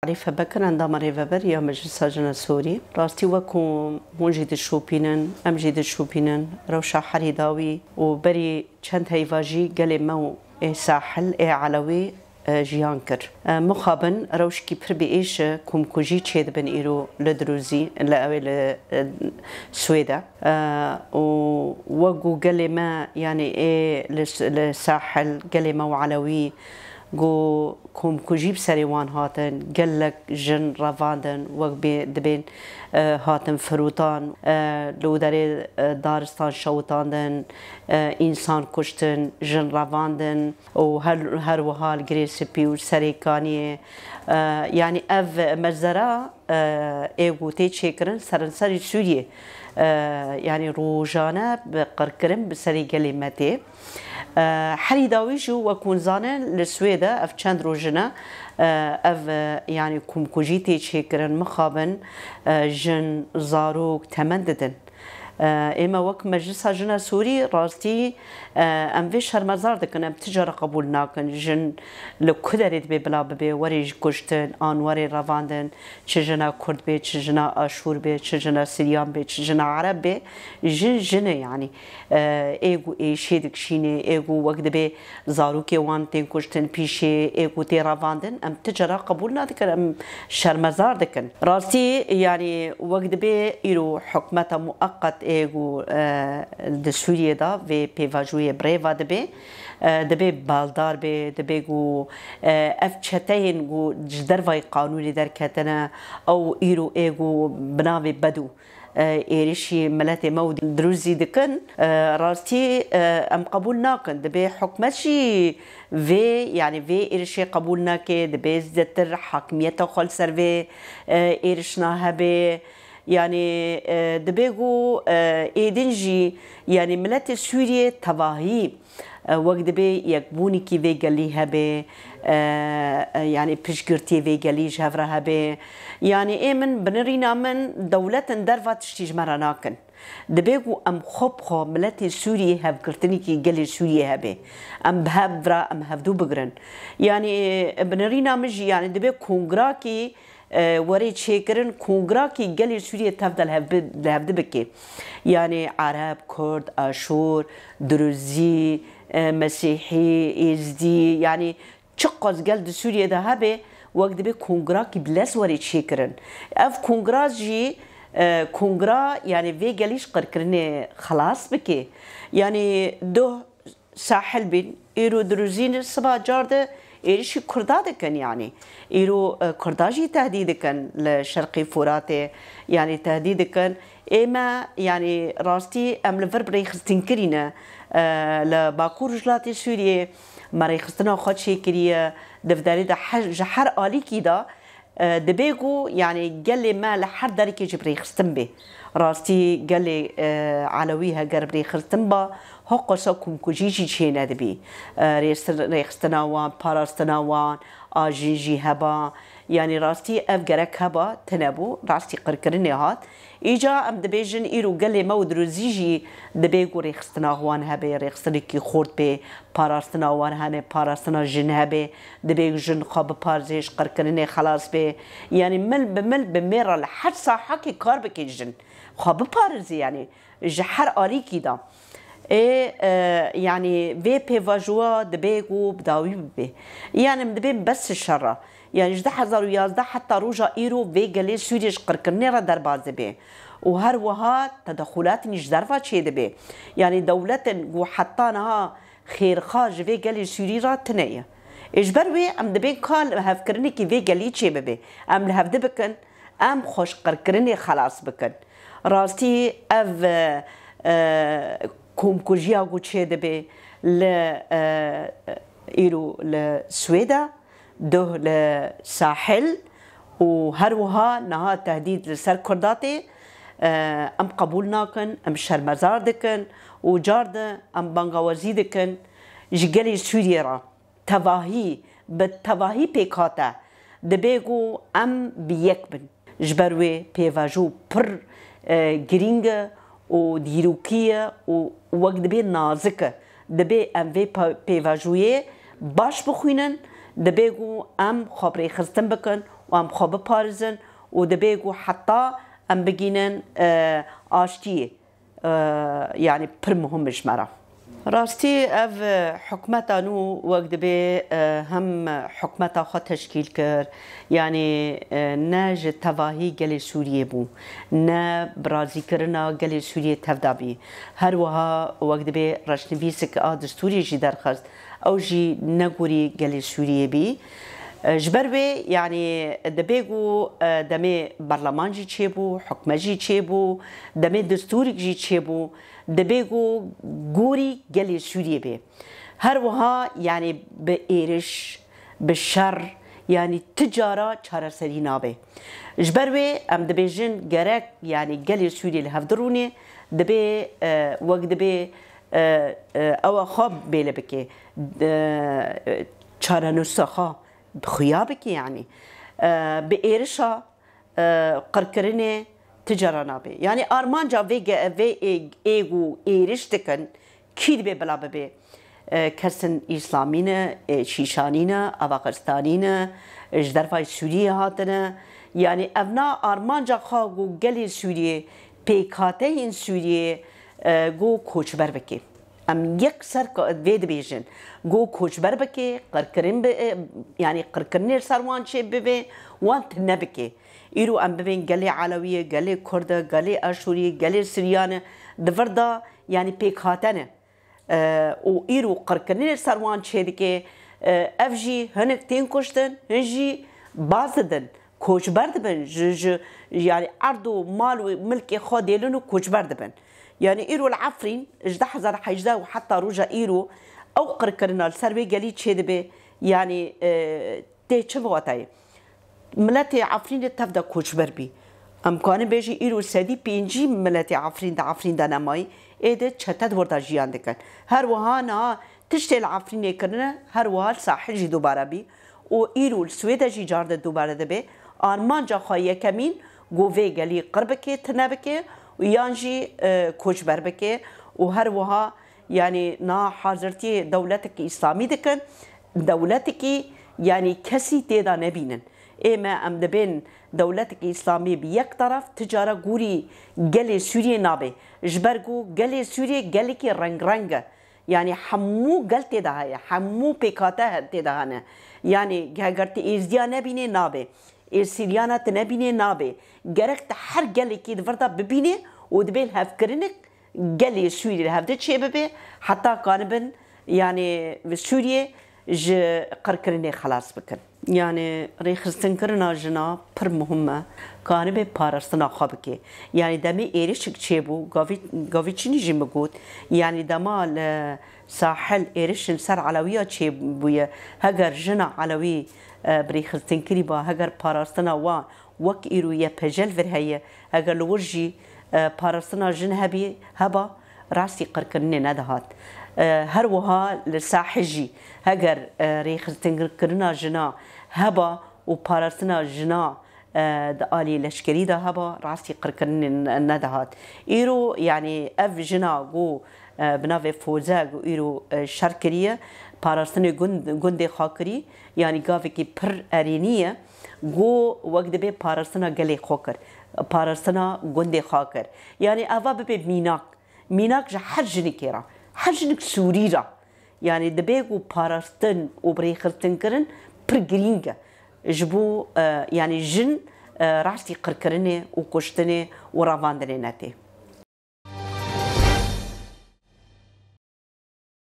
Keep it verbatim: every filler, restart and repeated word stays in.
Arîfe Bekir, endama rêvebir ya Meclisa Jina Sûrî. Rastî, wek ku hûn jî dişopînin, em jî dişopînin, rewşa herî dawî û berî çend heyva jî gelê me û ê sahil, ê elewî, e, jiyan kir. E, mixabin rewşkî pir bi êş e, komkujî çêdibin îro li Dirûzî, li ewê li, e, Swêde. E, û wek ku gelê me, yanî ê li, li sahil, gelê me û elewî, ku komkujî bi serê wan hatin, gelek jin revandin, wek bê, dibên, e, hatin firotan, e, li wê derê, e, daristan şewitandin, e, însan kuştin, jin revandin û her, her wiha li Girê Spî û Serê Kaniyê, e, yanî ev mezera, e, ê ku tê çêkirin seranserî Sûriyê, e, yanî rojane bi qirkirin bi serê gelê me tê. E, herî dawî jî wek hûn zanin li Swêde ev çend roj ne, e, ev, e, yanî komkujî tê çêkirin, mixabin, e, jin, zarok temen didin. E, ê me wek Meclisa Jina Sûrî rastî, e, em vê şermezar dikin, em ti cara qebûl nakin. Jin li ku derê dibê bila bibê, werê ji kuştin, an werê revandin, çi jina Kurd bê, çi jina Aşûr bê, çi jina Siryan bê, çi jina Ereb bê, jin jin e yanî. E, ê ku êşê dikişînê, ê ku wek dibê zarokê wan tên kuştin pîşê, ê ku tê revandin, em ti cara qebûl nadikin, em şermezar dikin. Rastî, yanî wek dibê îro hikûmeta mueqet ê ku, e, di Sûriyê de vê pêvajoyê bi rê ve dibê, e, dibê baldar bê, dibê ku, e, ev çeteyên ku ji dervayî qanûnê derketine, ew îro ê ku bi navê Bedû, e, êrişî miletê me û Dirûzî dikin, e, rastî, e, em qebûl nakin. Dibê hikûmet jî vê, yanî vê êrişê qebûl nake, dibê zêdetir hakimiyeta xwe li ser vê, e, êrişna hebe. Yanî, e, dibê ku, e, êdin jî, yanî miletê Sûriyê tevahî, e, wek dibê yekbûnekî vê gelî hebe, e, e, yanî piştgirtiyê vê gelî ji hev re hebe. Yanî ê min, binirîna min, dewletin derva tiştî ji me re nakin. Dibê ku em xwe bi xwe, miletê Sûriyê, hevgirtinekî gelê Sûriyê hebe. Em bi hev re, em hevdû bigirin. Yanî, e, binirîna min jî, yanî dibê kongrakî, e, were çêkirin, kongrakî gelê Sûriyê tev de li hev bi-, li hevdi bike. Yanî Ereb, Kurd, Aşûr, Dirûzî, e, Mesîhî, Êzdî, yanî çiqas gel di Sûriyê de hebe, wek dibê kongrakî bi lez were çêkirin. Ev kongra jî, e, kongra, yanî vê gelî ji qirkirinê xelas bike. Yanî doh sahil bîn, îro Dirûzî ne, siba car de êrişî Kurda dikin yanî. Îro, e, Kurda jî tehdît dikin li Şerqê Furatê, yanî tehdît dikin. Ê me, yanî rastî em li vir bi rêxistin kirî ne, e, li Bakur Rojhilatê Sûriyê me rêxistina xwe çêkiriye, di vê derê de he-, ji her alîkî de, e, dibê ku, yanî gelê me li her derekê jî bi rêxistin bê. Rastî gelê, e, Elewî heger bi rêxistin ba, hiqasa komkujî jî çê nedibî. E, rêxistin-, rêxistina wan, parastina wan, a jin jî heba. Yanî rastî ev gerek heba, tune bû, rastî qirkirinê hat. Îca em dibêjin îro gelê me û Dirûzî jî dibê ku rêxistina wan hebe, rêxistinekî xurt bê, parastina wan hene, parastina jin hebe, dibê ku jin xwe biparêze, ji qirkirinê xelas bê. Yanî mil bi mil bi mêra li her sahakê kar bike jin. Xwe biparêze yanî ji her alîkî de. Ê, e, yanî vê pêvajoya dibê ku bi dawî bibe. Yanî em dibên bes şer e. Yanî ji du hezar û yazdeh heta roja îro vê gelê Sûriyê ji qirkirinê re derbas dibe û her wiha tedexulatên ji derva çêdibe. Yanî dewletên ku heta niha xêrxwaz ji vê gelê Sûrî re tune ye. Ê ji ber wê em dibên ka li hevkirinekî vê gelî çêbibe. Em li hevdi bikin, em xwe ji qirkirinê xelas bikin. Rastî ev, e, e, komkujiya ku çêdibe li, e, îro li Swêde, duh li sahil û her wiha niha tehdîd li ser Kurda tê, e, em qebûl nakin, em şermezar dikin û car di em bangawazî dikin ji gelê Sûriyê re. Tevahî, bi tevahî pêk hate. Dibê ku em bi yek bin. Ji ber wê pêvajo pir, e, girîng e û dîrokî ye û wek dibê nazik e. Dibê em vê pe-, pêvajoyê baş bixwînin, dibê ku em xwe bi rêxistin bikin û em xwe biparêzin û dibê ku heta em bigînin, e, aştiyê, e, yanî pir muhim e ji me re. Rastî ev, e, hikûmeta nû wek dibê, e, hem hikûmeta xwe teşkîl kir, yanî, e, ne ji tevahî gelê Sûriyê bû, ne bi razîkirina gelê Sûriyê tevda bî. Her wiha wek dibê reşnivîsek a destûrê jî derxist, ew jî ne gorî gelê Sûriyê bî. E, ji ber wê, yanî, dibê ku, e, demê berleman jî çêbû, hikûmet jî çêbû, demê destûrek jî çêbû, dibê ku gorî gelê Sûriyê bê. Her wiha, yanî, bi êriş, bi şer, yanî, ti cara çareserî nabe. Ji ber wê em dibêjin gerek, yanî, gelê Sûriyê li hev dirûnê, dibê, e, wek dibê, e, e, ewa xwe bêle bike, e, çarenûsa xwe xuya bike, yanî, e, bi êrişa, e, qirkirinê ti cara nabe. Yanî armanca vê ge-, vê ê-, ê ku êriş dikin, kî dibê bila bibe? E, kesên îslamî ne, e, şîşanî ne, avaxistanî ne, e, ji dervayê Sûriyê hatine. Yanî ev na armanca xwe ku gelê Sûriyê, pêkhateyên Sûriyê, e, ku koçber bike. Em yek ser ka-, vê dibêjin. Ku koçber bike, qirkirin bi, e, yanî qirkirinê li ser wan çê bibe, wan tune bike. Îro em bibên gelê Elewî ye, gelê Kurd e, gelê Eşûrî ye, gelê Siryan e, di vir de, yanî pêkhate ne. E, û îro qirkirinê li ser wan çêdike, e, ev jî hinek tên kuştin, hin jî baz didin, koçber dibin, ji, ji, yanî erd û mal û milkê xwe dêlin û koçber dibin. Yanî îro li Efrîn, ji du hezar hejdeh û heta roja îro, ew qirkirina li ser wê gelî çêdibe, yanî, e, tê çi watayê? Miletê Efrînê tev de koçber bî. Em kanin bêjin îro sedî pêncî miletê Efrîn di Efrîn de nemayî, ê di çete di wir de jiyan dikin. Her wiha niha tiştê li Efrînê kirine, her wiha li Sahil jî dubare bî û îro li Swêde jî car di dubare dibe. Armanca xwe yekemîn, ku vê gelî qir bike, tune bike û yan jî, e, koçber bike û her wiha, yanî niha hazirtiyê dewletekî îslamî dikin, dewletekî, yanî kesî tê de nebînin. Ê me em dibên dewletekî îslamî bi yek teref, ti cara gorî gelê Sûriyê nabe. Ji ber ku gelê Sûriyê gelekî rengreng e. Yanî hemû gel tê de heye, hemû pêkhate he-, tê de hene. Yanî heger tu êzdiya nebînê nabe. Ê Siriyana tu nebînê nabe. Gerek tu her gelekî di vir de bibînê û dibê li hevkirinek gelê Sûriyê li hevdî çêbibe, heta kanibin, yanî, Sûriyê ji qirkirinê xelas bikin. Yanî rêxistinkirina jina pir muhim e, kanibe parastina xwe bike. Yanî demê êrişek çêbû, gavî, gavî çinî jî min got, yanî dema li Sahil êrişin ser Elewiya çêbûye, heger jina Elewî, e, bi rêxistinkirî ba, heger parastina wan wek îro Y P J li vir heye, heger li wir jî, e, parastina jin hebî, heba, rastî qirkirinê nedihat. E, her wiha li Sahil jî heger, e, rêxistinkirina jina heba û parastina jina, e, di alî leşkerî de heba, rastî qirkirinê ne-, nedihat. Îro, yanî ev jina ku, e, bi navê Foze ku îro, e, şer kiriye, parastinê gund-, gundê xwe kirî, yanî gavekî pir erênî ye. Ku wek dibê parastina gelê xwe kir, parastina gundê xwe kir. Yanî eva bibe mînak. Mînak ji her jinikê re, her jinik Sûrî re. Yanî dibê ku parastin û birêxistinkirin pir girîng e. Ji bo, e, yanî jin, e, rastî qirkirinê û kuştinê û revandinê netê.